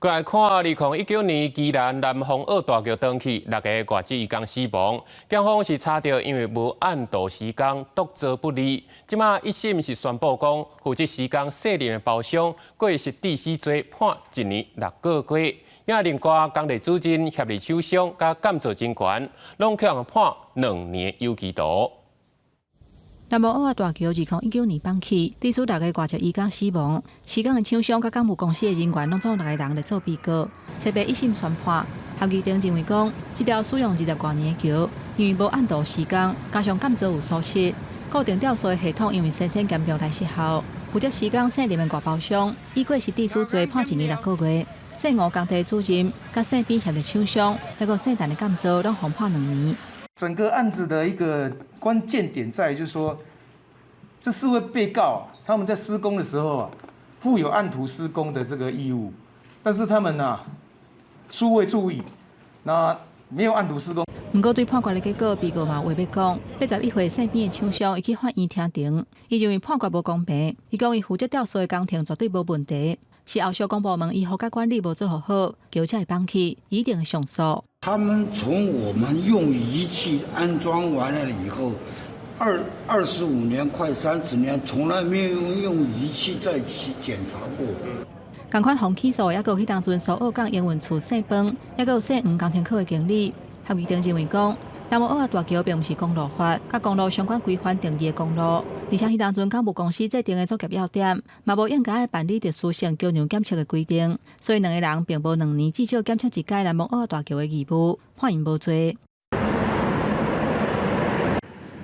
過來看，2019年宜蘭南風澳大橋斷去，六个外籍移工死亡，檢方是查著因為無按圖施工，督造不利。這馬一審是宣布講，負責施工姓林的包商過失致死罪判1年6個月。也另外工地主任、協力廠商佮監造人員，攏予人判2年有期徒。南無澳仔大橋2019年崩去，致使六个外籍移工死亡。施工的廠商佮工務公司的人員，攏總六个人列做被告。冊八一審宣判，合議庭認為講，這條使用20外年的橋，因為無按圖施工，加上監造有疏失，固定吊索的系統因為生銹嚴重來失效。負責施工姓林的外包商，以過失致死罪判1年6個月。姓吳工地主任、佮姓畢協力廠商，還有姓陳的監造，攏予判2年。整個案子的一個關鍵點在於，就是說，這四位被告他們在施工的時候啊，負有按圖施工的這個義務，但是他們啊，疏未注意，那沒有按圖施工。毋過對判決的結果，被告嘛有話欲講。81歲姓畢的廠商，伊去法院聽庭，伊認為判決無公平。伊講伊負責吊索的工程絕對無問題，是後續公部門維護佮管理無做予好，橋才會崩去，一定會上訴。他們從我們用儀器安裝完了以後，25年快30年，從來沒有用儀器再去檢查過。仝款予起訴，猶閣有彼當陣蘇澳港營運處姓彭，猶閣有姓黃工程課的經理。合議庭認為講，南無澳仔大橋並毋是公路法佮公路相關規範定義的公路，而且彼當陣工務公司制定的作業要點，嘛無應該愛辦理特殊性橋梁檢測的規定，所以兩個人並無2年至少檢測一擺南無澳仔大橋的義務，判𪜶無罪。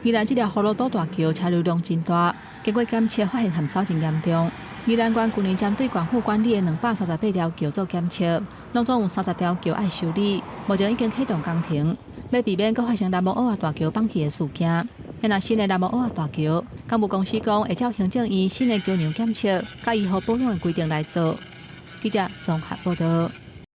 宜蘭這條葫蘆島大橋車流量真大，經過檢測發現含梢真嚴重。宜蘭縣舊年針對縣府管理的238條橋做檢測，攏總有30條橋愛修理，目前已經啟動工程，欲避免閣發生南無澳仔大橋崩去的事件。若新的南無澳仔大橋，工務公司講會照行政院新的橋梁檢測佮維護保養的規定來做。記者綜合報導。